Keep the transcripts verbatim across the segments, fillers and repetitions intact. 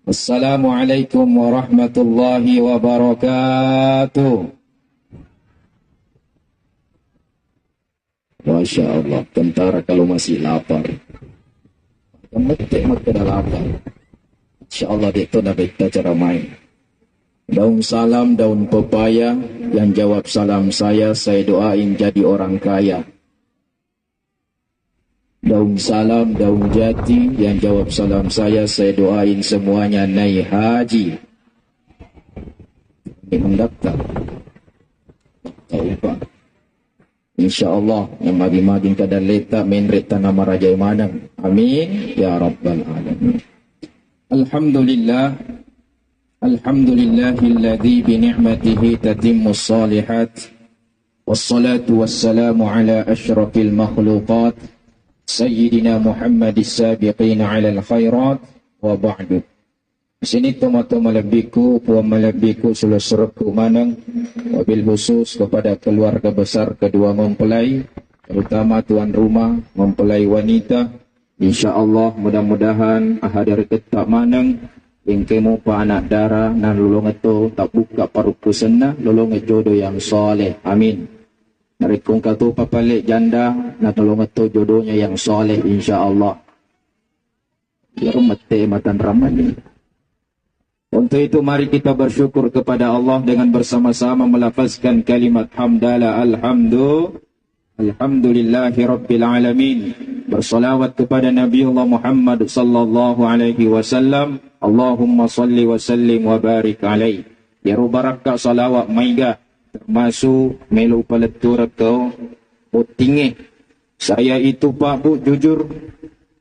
Assalamualaikum warahmatullahi wabarakatuh. Masya Allah, tentara kalau masih lapar. Mette makkeda lapar. Insya Allah, de' to nabetta cara main. Daun salam, daun pepaya, yang jawab salam saya, saya doain jadi orang kaya. Daun salam, daun jati, yang jawab salam saya, saya doain semuanya naik haji. Ini mendaftar. Tahu, Pak. Insya Allah, yang magi-magi kada leta, menre tanah marajai maneng. Amin ya rabbal alamin. Alhamdulillah. Alhamdulillahilladzi bi ni'matihi tatimmus salihat. Wassalatu wassalamu ala asyrafil makhluqat, Sayyidina Muhammadis sabiqina alal khairat, wa ba'du. Sini tomatoa malebbiku, puang malebbiku, sulo-suloku maneng, wabil khusus kepada keluarga besar kedua mempelai, terutama tuan rumah, mempelai wanita. Insya Allah, mudah-mudahan ahadari ketta maneng, engke mopa anak dara, nalolongetto tabukka parukkusenna, lolonge jodoh yang soleh. Amin. Narekko engka topa pale janda, natolongetto jodohnya yang soleh, insya Allah. Iyaro mette matanramani. Untuk itu, mari kita bersyukur kepada Allah dengan bersama-sama melafazkan kalimat hamdalah, alhamdu-, alhamdulillahi rabbil alamin. Bersalawat kepada Nabiullah Muhammad sallallahu alaihi wasallam. Allahumma salli wa sallim wa barik alaih. Iyaro barakka salawat maiga termasuk melo paletturekko bottingnge. Saya itu, Pak, Bu, jujur,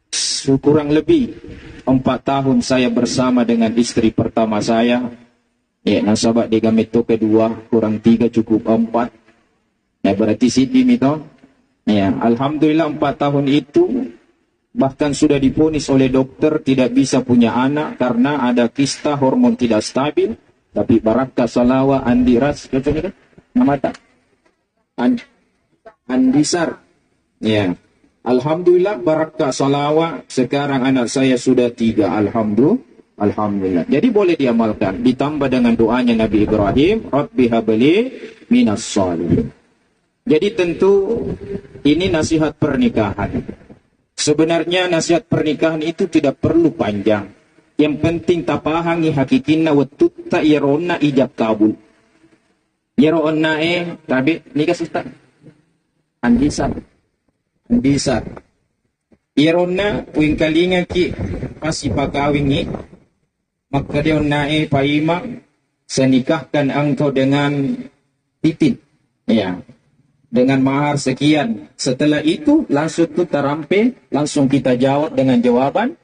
su-, kurang lebih empat tahun saya bersama dengan istri pertama saya. Ya, nasaba dega metto kedua, kurang tiga cukup empat. Ya, berarti siddi mi to. Ya, alhamdulillah, empat tahun itu bahkan sudah divonis oleh dokter tidak bisa punya anak karena ada kista, hormon tidak stabil. Tapi barakka salawa andi ras, cocok kan? Namata? An-, Andisar. Ya. Alhamdulillah, barakka salawa, sekarang anak saya sudah tiga. Alhamdulillah. Alhamdulillah. Jadi boleh diamalkan. Ditambah dengan doanya Nabi Ibrahim, "Rabbi habli minas salihin." Jadi tentu ini nasihat pernikahan. Sebenarnya nasihat pernikahan itu tidak perlu panjang. Yang penting tapahangi hakikinna wettutta iyaronna ijab kabul. Iyaro onnae tabe nikah, Ustaz. Andisar. Andisar. Iyaronna puingkalingaki pasipakawingi, makkeda onnae paimang, "Saya nikahkan engkau dengan Titin." Ya. Dengan mahar sekian. Setelah itu langsung tu tarampe, langsung kita jawab dengan jawaban,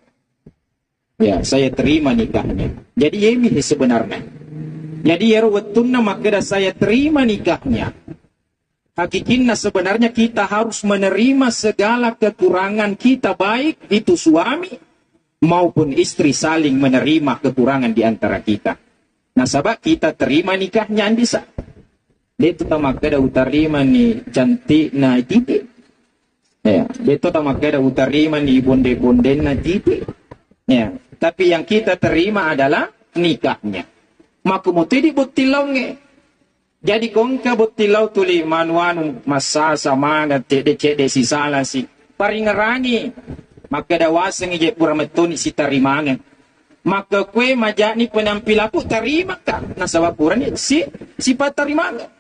"Ya, saya terima nikahnya." Jadi, iyami sebenarnya. Jadi, iyaro wettunna makkeda, "Saya terima nikahnya." Hakikinna sebenarnya kita harus menerima segala kekurangan kita, baik itu suami maupun istri saling menerima kekurangan di antara kita. Nasaba kita terima nikahnya, Andisa. De' tu tamakkeda, "Utarimani cantikna Titi." Ya, de' tu tamakkeda, "Utarimani bonde-bondenna Titi." Ya, tapi yang kita terima adalah nikahnya. Makkumutidi botting laungnge. Jadi kongka botting lau tuli manu-anu massasa maneng, cedde-cedde sisalasi. Paringerangi, makkeda wasengngi je pura mettoni sitarimangeng. Makkekue majani penampilaku, tarimaka. Nasaba purani si, sipatarimangeng.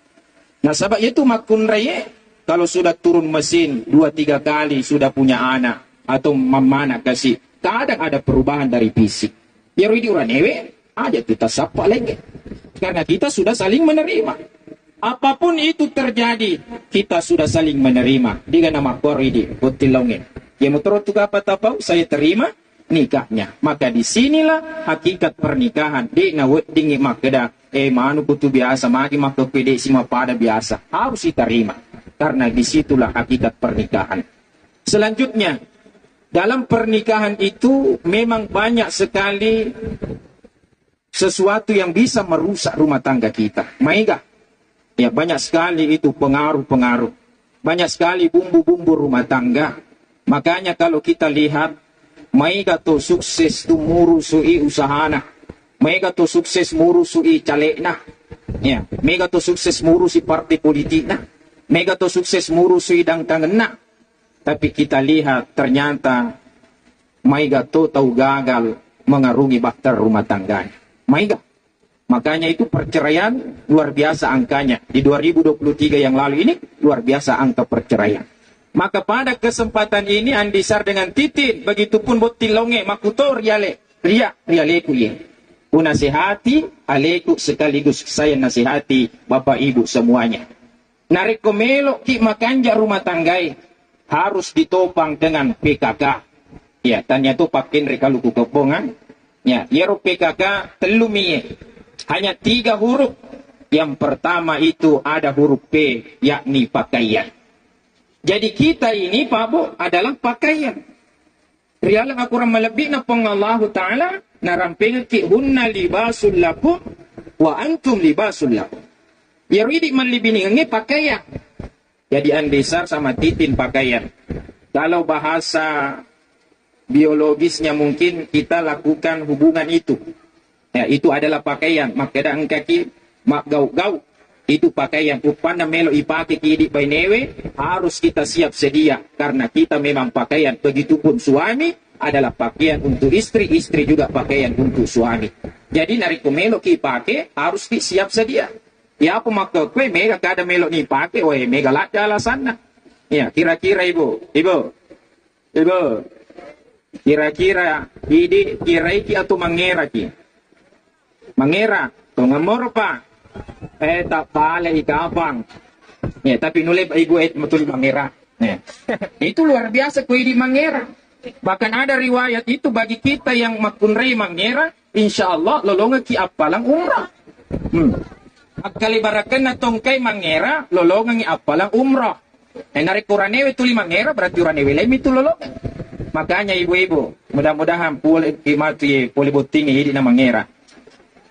Nasaba itu makkunraie, kalau sudah turun mesin dua tiga kali sudah punya anak atau mamana kasi, kadang ada perubahan dari fisik. Iyaro idi uranewe, aja tu tasappa lenge. Karena kita sudah saling menerima. Apapun itu terjadi, kita sudah saling menerima. Diga nama kori di botting laungnge. Ya motoro tu kapa tapau, saya terima nikahnya. Maka di sinilah hakikat pernikahan. De' naweddingi makkeda, "Eh, manu kutu biasa, magi makkekue de' si mapada biasa." Harus diterima. Karena disitulah hakikat pernikahan. Selanjutnya, dalam pernikahan itu memang banyak sekali sesuatu yang bisa merusak rumah tangga kita. Maega, ya, banyak sekali itu pengaruh-pengaruh. Banyak sekali bumbu-bumbu rumah tangga. Makanya kalau kita lihat, maega to sukses tu murusui usahana. Mega to sukses murusui calegna. Ya, mega to sukses murusi partai politikna. Mega to sukses murusui dangkangenna. Tapi kita lihat, ternyata maiga to tau gagal mengarungi bahtera rumah tangganya. Maiga. Makanya itu perceraian luar biasa angkanya. Di dua ribu dua puluh tiga yang lalu ini luar biasa angka perceraian. Maka pada kesempatan ini Andisar dengan Titin, begitupun Botting Laonge, makuto riale, ria, rialeku ye. Unasehati aleku sekaligus saya nasehati Bapak Ibu semuanya. Narekko meloki makanja rumah tanggae, harus ditopang dengan P K K. Ya, tania tu pakkenre kaluku kebbongan. Ya, yero P K K tellu miye. Hanya tiga huruf. Yang pertama itu ada huruf P, yakni pakaian. Jadi kita ini, Pak Bu, adalah pakaian. Ri laleng akorang malebbi'na Puang Allahu Ta'ala, narampengekki, "Hunna libasul lakum wa antum libasul lakum." Iyaro idi mallibiningengnge pakaian. Jadi Andisar sama Titin pakaian. Kalau bahasa biologisnya mungkin kita lakukan hubungan itu. Ya, itu adalah pakaian. Makkeda engkaki maggau-gau, itu pakaian. Uppanna melo ipake ki idi bainewe, harus kita siap sedia karena kita memang pakaian. Begitupun suami adalah pakaian untuk istri, istri juga pakaian untuk suami. Jadi narekko melo ki ipake, harus ki siap sedia. Ya apa makkekue mega kada melo ni pake, wae mega ladda alasanna. Ya, kira-kira Ibu, Ibu, Ibu, kira-kira idi kiraiki atau mangeraki? Mangera, tongeng moro, Pak. Eh, tak pale i kapang. Ya, tapi nule ibu eh, betul mangera. Ya. Itu luar biasa ko idi mangera. Bahkan ada riwayat itu bagi kita yang makkunrai mangera, insya Allah lolongeki appalang umrah. Hmm. Akkali barakenna tongkai mangera, lolongengi appalang umrah. Eh, narekko uranewe tuli mangera, berarti uranewe laimi tu lolongeng. Makanya ibu-ibu, mudah-mudahan pole matu ye, pole botting idi na mangera.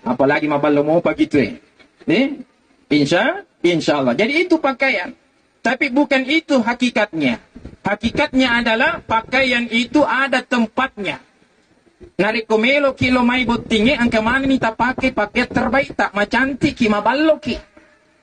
Apalagi maballo mopa gitu eh. Eh? Insya, insya Allah. Jadi itu pakaian. Tapi bukan itu hakikatnya. Hakikatnya adalah pakaian itu ada tempatnya. Narekko meloki lo mai bottingnge, engka manenni tapake pakaian terbaik ta, macantikki, maballoki.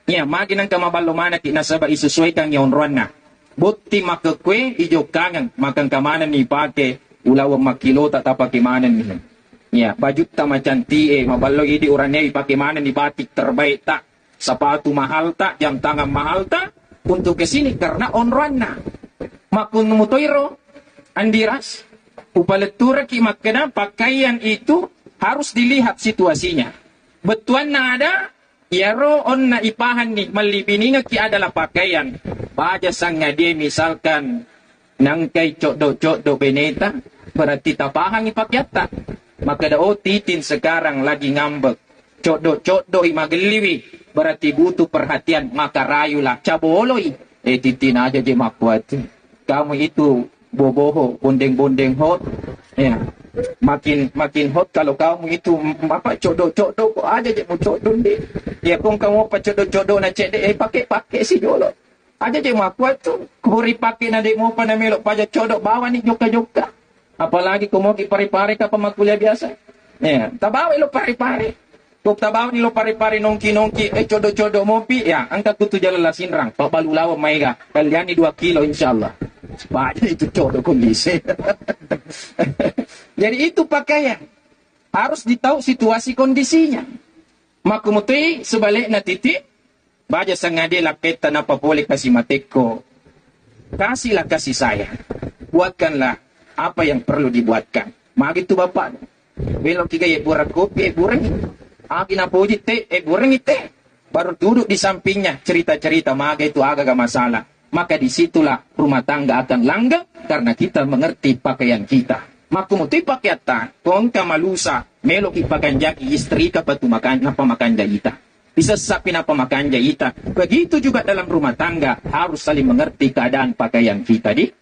Iya, magi nengka maballo manekki nasaba isesuaikangngi onroanna. Botting makkekue ijokkangeng, maka engka manenni ipake ulaweng makkilota tapake manenni. Iya, bajutta macanti'e, maballo idi urane ipake manenni batik terbaik ta, sepatu mahal ta, jam tangan mahal ta, untuk ke sini karena onroanna. Makkunmutoiro, Andiras, upaletturaki makkeda pakaian itu harus dilihat situasinya. Bettuanna ada, iyaro onna ipahanni mallibiningekki adalah pakaian. Baja sangadie misalkan nangkai coddo-coddo beneta, berarti tapahangi pakeatta. Makkeda, "Oh, Titin sekarang lagi ngambek. Coddo-coddo i magelliwi, berarti butuh perhatian, maka rayulah, caboloi." Eh, Titin aja je makkuatu. Kamu itu boboho, bondeng-bondeng hot. Ya. Makin makin hot kalau kamu itu m- apa coddo-coddo kok aja je mu coddo ndi. Ya kong kamu apa coddo-coddo na cedde eh pakai-pakai si jolo. Aja je makkuatu, kuri pakai na de mopa na melo paja codok bawani jokka-jokka. Apalagi ko moki pare-pare kapa makkuliah biasa. Ya, tabawa lo pare-pare. Ko tabawa ni lo pare-pare nongki-nongki, eh codok-codok mopi, ya, engka kutu jalan lasinrang, pak balu lawan maega, kaliani dua kilo insyaallah. Banyak itu codok kondisi. Jadi itu pakaian harus ditahu situasi kondisinya. Makkumutui sebaliknya titik, baja sangadi lakketta nappa pole kasi matekko. Kasihlah kasih sayang. Buatkanlah apa yang perlu dibuatkan. Magi tu bapak. Belok kiga ye burang kopi, eh, burangi. Agi napoji te, eh, burangi te. Baru duduk di sampingnya, cerita-cerita maga itu aga-aga masalah. Maka disitulah rumah tangga akan langgeng karena kita mengerti pakaian kita. Makkumutui pakaiatta, ko engka malusa, meloki pakanjaki istri ka patu makan, napa makanja ita. Isessapi napa makanja ita. Begitu juga dalam rumah tangga, harus saling mengerti keadaan pakaian kita di.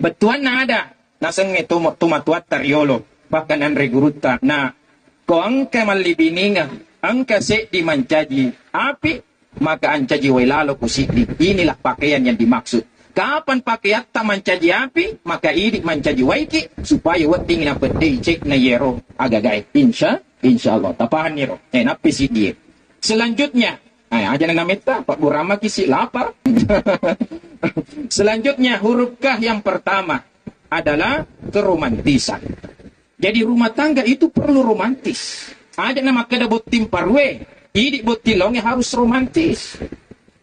Bettuanna ada, nasengnge tomo-, tomatoatta riolo, bahkan anre gurutta, na ko engka mallibiningeng, engka seddi mancaji api, maka ancaji wai lalo ku siddi. Inilah pakaian yang dimaksud. Kapan pakeatta mancaji api, maka idi mancaji waiki, supaya wedding napeddei cekna yero agagae. Insya, insya Allah. Tapahanni ro. Eh, nappi siddie. Selanjutnya, eh, aja na nametta, Pak Burama kisi lapar. Selanjutnya, huruf K yang pertama adalah keromantisan. Jadi rumah tangga itu perlu romantis. Aja na makkeda botting parue, idi botting laonge harus romantis.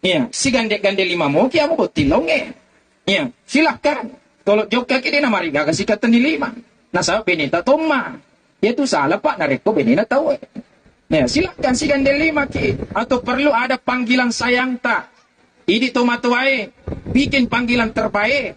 Iya, sigande-gande lima moki amo botting laonge. Iya, silahkan. Kalau jokka ki dena marigaga sikatenni lima. Nasaba beneta tomma. Itu salah, Pak, narekko benena tau. Ya, silahkan sigande lima ki. Atau perlu ada panggilan sayang ta. Idi tomatoae, bikin panggilan terbaik.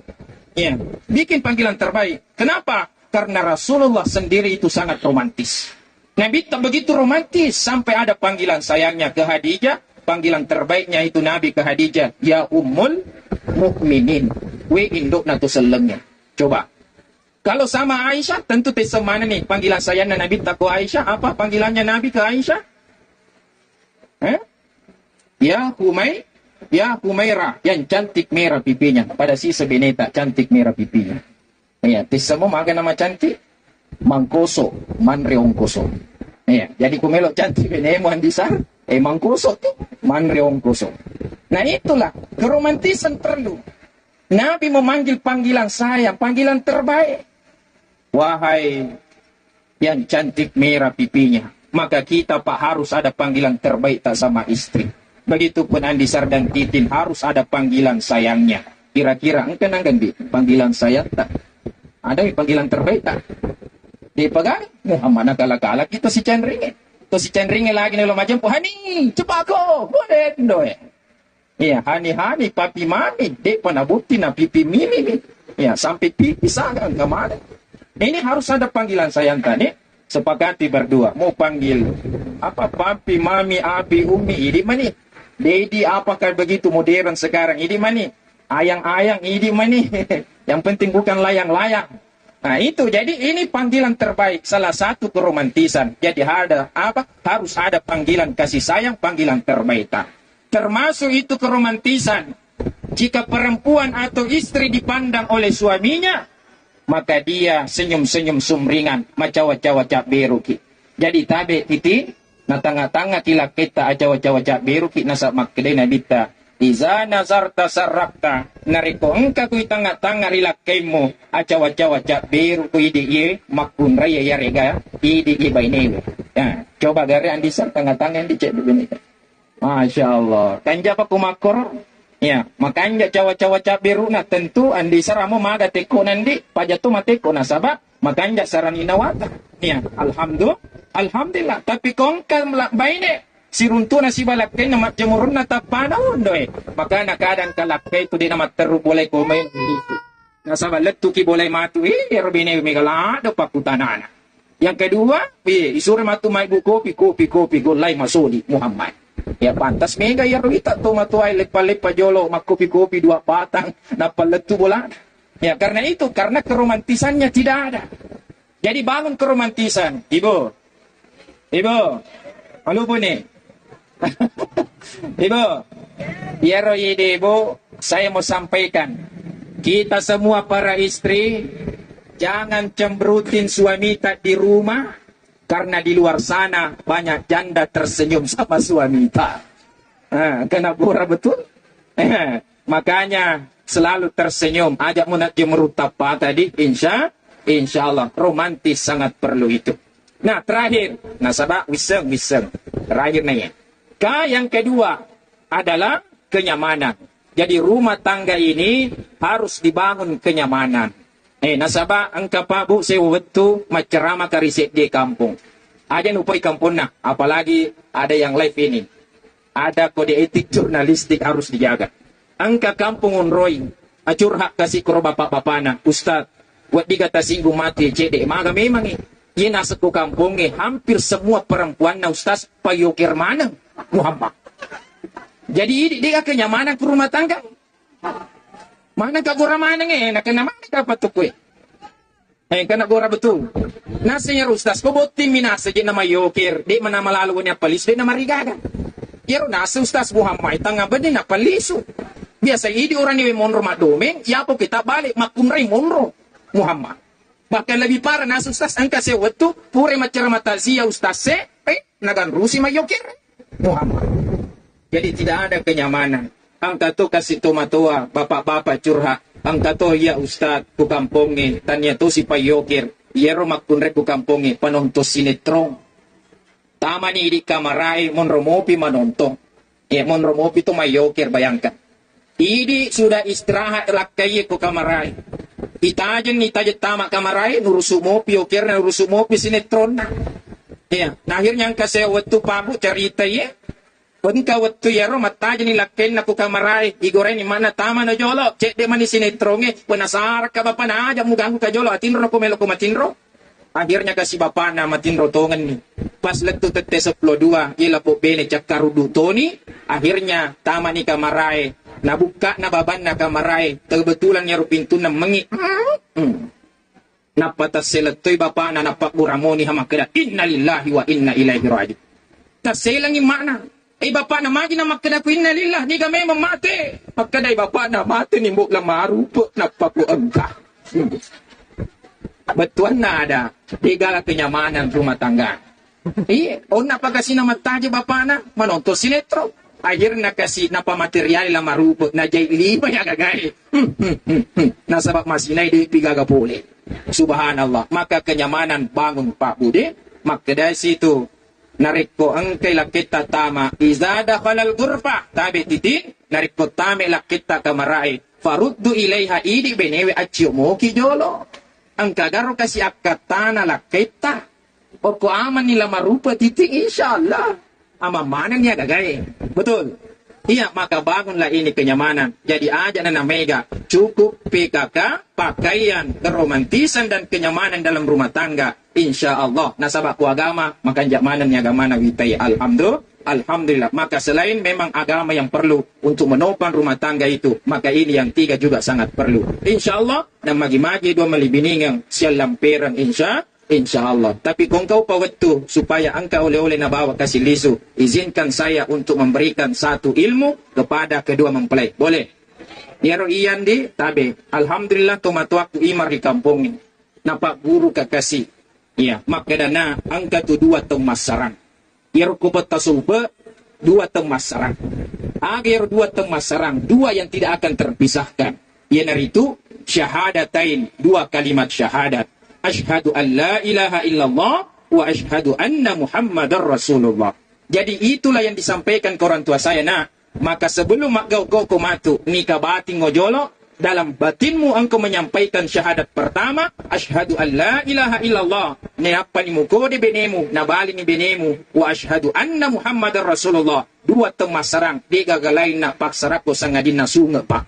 Ya, bikin panggilan terbaik. Kenapa? Karena Rasulullah sendiri itu sangat romantis. Nabi tak begitu romantis sampai ada panggilan sayangnya ke Khadijah, panggilan terbaiknya itu Nabi ke Khadijah, ya Ummul Mukminin, we indukna tu sellemnya. Coba, kalau sama Aisyah, tentu tesseng maneng ni panggilan sayangnya Nabi tak ke Aisyah. Apa panggilannya Nabi ke Aisyah? Eh? Ya Humai, ya Humaira, yang cantik merah pipinya. Pada si sebeneta cantik merah pipinya. Iya, tesseng mo maga nama cantik? Mangkoso, manre ongkoso. Iya, jadi ku melo cantik benemu Andisar, eh, mangkoso tu, manre ongkoso. Nah, itulah keromantisan perlu. Nabi memanggil panggilan sayang, panggilan terbaik. Wahai yang cantik merah pipinya, maka kita, Pak, harus ada panggilan terbaik tak sama istri. Begitupun Andisar dan Titin harus ada panggilan sayangnya. Kira-kira engka nanggendi panggilan sayang tak? Ada panggilan terbaik tak? Di pegawai Muhammad nakala-kala kita si Chandringe. To si Chandringe lagi nelo majempo, "Hani, cepako, boleh doe." Iya, hani-hani, papi mami, de'pa nabutti na pipi mimi mi. Iya, sampai pipi sangang kemana. Ini harus ada panggilan sayang tadi. Sepakati berdua, mau panggil apa, papi, mami, abi, umi, idi mani. Dedi, apakah begitu modern sekarang, idi mani. Ayang-ayang, idi mani. Yang penting bukan layang-layang. Nah, itu. Jadi, ini panggilan terbaik, salah satu keromantisan. Jadi, ada apa? Harus ada panggilan kasih sayang, panggilan terbaik. Termasuk itu keromantisan. Jika perempuan atau istri dipandang oleh suaminya, maka dia senyum-senyum sumringah, macawa-cawa cabberuki. Jadi, tabe titi, na tangnga-tangnga ki lakketta acawa-cawa cabberuki, nasaba makkedai Nabitta, "Iza nazarta sarrakta," narekko engka kui tangnga-tangnga ri lakkaimmu, acawa-cawa cabberu ku idi iye, makkunrai yarega idi iye bainewe. Ya, coba gare Andisar tangnga-tangnga ndi cedde beneta. Masya Allah. Kanja pa ku makkoro? Ya, makanja cawa-cawa cabberu'na, tentu Andisar amo maga tekko nandi, paja to matekko nasaba makanja sarani nawata. Ya, alhamdulillah. Alhamdulillah. Tapi ko engka mela-, baine siruntuna sibalakkainna majjemurunna tappana ondoe. Makana kadang kalakkai tu dena matteru bolai komai. Nasaba lettuki bolai matu, eh, ero bene mega lado pakkutanana. Yang kedua, eh, isure matu mai bu kopi, kopi, kopi, gollai masoli Muhammad. Ya pantas mega iyaro ita to matuai leppa-leppa jolo makkopi-kopi dua patang, nappa lettu bola. Ya karena itu, karena keromantisannya tidak ada. Jadi bangun keromantisan, Ibu. Ibu, malupuni. Ibu, iyaro ide Ibu, saya mau sampaikan. Kita semua para istri, jangan cemberutin suamita di rumah, karena di luar sana banyak janda tersenyum sama suamita. Ah, kena gora betul. Makanya selalu tersenyum. Ajak muna jemurut tapa tadi, insya, insya Allah romantis sangat perlu itu. Nah, terakhir, nasaba wisseng, wisseng. Terakhir nih ya. K yang kedua adalah kenyamanan. Jadi rumah tangga ini harus dibangun kenyamanan. Eh, nasaba engka pa Bu sewa wettu macceramah ka ri seddi kampung. Aja nupai kampungna, apalagi ada yang live ini. Ada kode etik jurnalistik harus dijaga. Engka kampung onroi, acurhat kasi koro bapak-bapana, "Ustaz, weddiga tasinggung matu cedde maga memangi. Iye naseng ko kampongnge hampir semua perempuanna Ustaz payoker maneng Muhammad." Jadi idi dega kenyamanan ke rumah tangga. Maneng ka gora maneng eh, nakena maneng ka patukku eh. Eh, kena gora betul. Naseng yaro Ustaz, ko botting mi naseng je nama yoker, de mana malalu ni apa lisu, de nama rigaga. Yaro naseng Ustaz Muhammad, tangga benne na palisu. Biasa idi orang niwe monro maddomeng, yapo kita balik makkunrai monro Muhammad. Bahkan lebih parah nasu ustaz, engka se wettu pura macceramah takziah ustaz se, eh, naganrusi mayyokir Muhammad. Jadi tidak ada kenyamanan. Engka to kasi tomatoa, bapak-bapak curhat. Engka to iya ustaz ku kampongnge, tania to si payyokir. Iyaro makkunrai ku kampongnge penonton sinetron. Tamani idi kamarae monro mopi manontong. Ya, monro mopi to mayyokir, bayangkan. Idi sudah istirahat lakkaie ko kamarae. Itajenni, itajeng tama kamarae, nurusu mopi yokirna, nurusu mopi sinetronna. Ya, nah akhirnya engka se wettu pabu cerita ye. Engka wettu yaro mattajeni lakkainna ko kamarae, igoreni mana tama na jolo, cedde mani sinetronge, penasarakka bapana aja muganggu ka jolo, atinro ko melo ko matinro. Akhirnya kasi bapana matinro tongenni. Pas lettu tette seppulo dua, iya lapo bene cakkaruddu toni. Akhirnya tamani kamarae, nabukka na babanna kamarae, kebetulan yaro pintunna mengi. Hmm. Nappa tasselettoi bapana, nappa buramoni ha makkeda, "Innalillahi wa inna ilaihi raji'un." Tasselengi makna. Eh, bapakna magi na makkeda ku innalillah, niga memang mate? Makkedai bapakna, mate ni mbok la marupe, nappa ku engka. Bettuanna ada, degala kenyamanan rumah tangga. Iya, onna pakasina mattaje bapakna, manonton sinetron. Akhirnya kasi napa material la marupe, najai lima ya gagai. Nasaba masinai de pigaga pole. Subhanallah, maka kenyamanan bangun Pak Bude, makkedai situ. Narekko engkai lakketta tama, iza dakhalal ghurfa, tabe titi, narekko tame lakketta kamarae, faruddu ilaiha, idi benewe accio moki jolo. Engka garo kasi akkattana lakketta. Okko amanni la marupa titi, insyaallah. Aman manenni agagae. Betul. Iya, maka bangunlah ini kenyamanan. Jadi aja na mega. Cukup P K K, pakaian, keromantisan dan kenyamanan dalam rumah tangga. Insya Allah. Nasaba ku agama, makanja manenni agamana witai. Alhamdulillah. Alhamdulillah. Maka selain memang agama yang perlu untuk menopang rumah tangga itu, maka ini yang tiga juga sangat perlu. Insya Allah, dan magi-magi dua malibiningan sialampereng, insya, insya Allah. Tapi kongkau pawettu supaya engka oleh-oleh nabawa kasih lisu, izinkan saya untuk memberikan satu ilmu kepada kedua mempelai. Boleh? Yaro iyandi tabe. Alhamdulillah, tomatoaku imar di kampung ini. Napa guru kakasi. Iya, makkedana engka tu dua tau massarang. Iyaro ko petta supe, dua tau massarang. Aga iyaro dua tau massarang, dua yang tidak akan terpisahkan. Iyanaritu syahadatain, dua kalimat syahadat. Asyhadu an la ilaha illallah wa asyhadu anna Muhammadar Rasulullah. Jadi itulah yang disampaikan ke orang tua saya, nak. Maka sebelum maggau-gau ko matu, nika bating ngojolo, dalam batinmu engkau menyampaikan syahadat pertama, asyhadu an la ilaha illallah, neappani mukode benemu, nabalini benemu, wa asyhadu anna Muhammadar Rasulullah, dua tau massarang, degaga lainna paksarakko sangadinna sunge, Pak.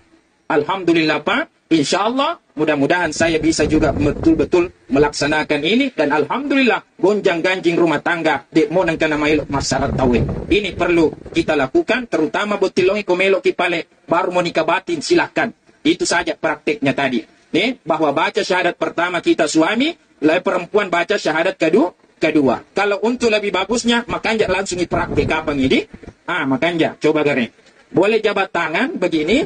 Alhamdulillah, Pak. Insya Allah, mudah-mudahan saya bisa juga betul-betul melaksanakan ini, dan alhamdulillah, gonjang ganjing rumah tangga, de mo nengka namaelo massarang tauwe. Ini perlu kita lakukan, terutama botting longi ko melo ki pale, baru mau nikah batin, silahkan. Itu saja prakteknya tadi. Nih, bahwa baca syahadat pertama kita suami, lalu perempuan baca syahadat kedua, kedua. Kalau untuk lebih bagusnya, makanja langsung dipraktek kapan ini. Ah, makanja, coba gareng. Boleh jabat tangan begini.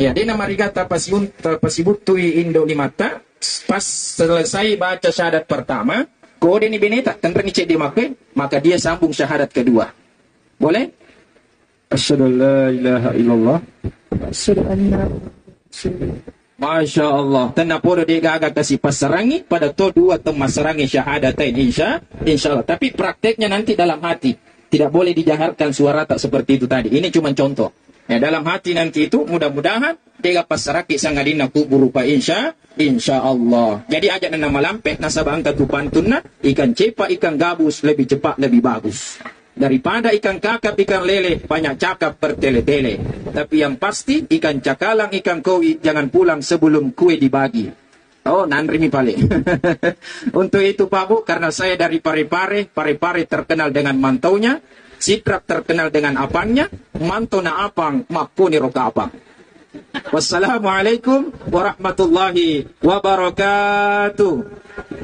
Ya, de namariga tapasiun-, tapasibuttui indo limatta, pas selesai baca syahadat pertama, kode ni beneta, tenreni cedde makke, maka dia sambung syahadat kedua. Boleh? Asyhadu an la ilaha illallah. Asyhadu anna Rasulullah. Masya Allah. Tenna podo de gaga kasi passarangi, pada to dua temmasarangi syahadatain, insya, insya Allah. Tapi prakteknya nanti dalam hati. Tidak boleh dijaharkan suara tak seperti itu tadi. Ini cuma contoh. Ya, dalam hati nanti itu mudah-mudahan tega passarakki sangadinna kuburu, Pak, insya, insya Allah. Jadi aja nana malampe nasaba engka tu pantunna, ikan cepak, ikan gabus lebih cepat, lebih bagus. Daripada ikan kakap, ikan lele, banyak cakap bertele-tele. Tapi yang pasti, ikan cakalang, ikan koi, jangan pulang sebelum kue dibagi. Oh, nanrimi pale. Untuk itu, Pak Bu, karena saya dari Parepare, Parepare terkenal dengan mantaunya, Sidrap terkenal dengan apangnya, mantau na apang, makkoni ro kapang. Wassalamualaikum warahmatullahi wabarakatuh.